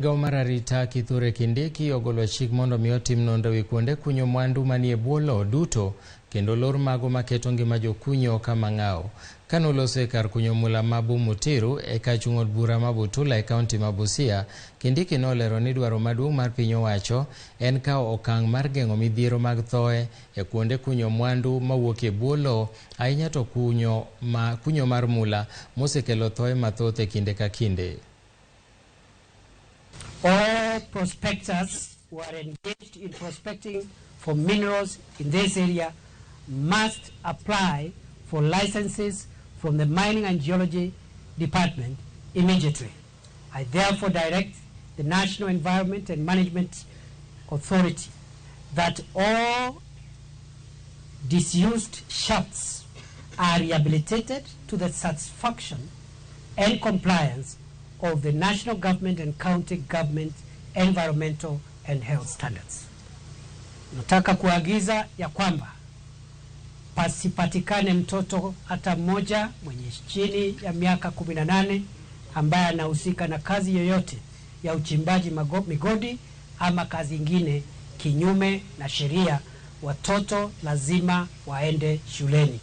Migawo mar arita Kithure Kindiki ogolo chik mondo mi otim nonro ewi kuonde kunyo mwandu manie bwo lowo duto kendo lor mago maketo ngima jokunyo kama ng'aw. Kanoloso e kar kunyo mula ma Bumutiru e kachung' od bura ma Butula e kaunti ma Busia, Kindiki nolero ni dwaro maduong' mar piny owacho en kawo okang' mar geng'o midhiero mag thoe e kuonde kunyo mwandu mawuok e bwo lowo, ahinya to kunyo mar mula mosekelo thoe mathoth e kinde ka kinde. All prospectors who are engaged in prospecting for minerals in this area must apply for licenses from the Mining and Geology Department immediately. I therefore direct the National Environment and Management Authority that all disused shafts are rehabilitated to the satisfaction and compliance of the national government and county government environmental and health standards. Nataka kuagiza ya kwamba pasipatikane mtoto hata mmoja mwenye chini ya miaka 18 ambaye anahusika na kazi yoyote ya uchimbaji migodi ama kazi ingine kinyume na sheria. Watoto lazima waende shuleni.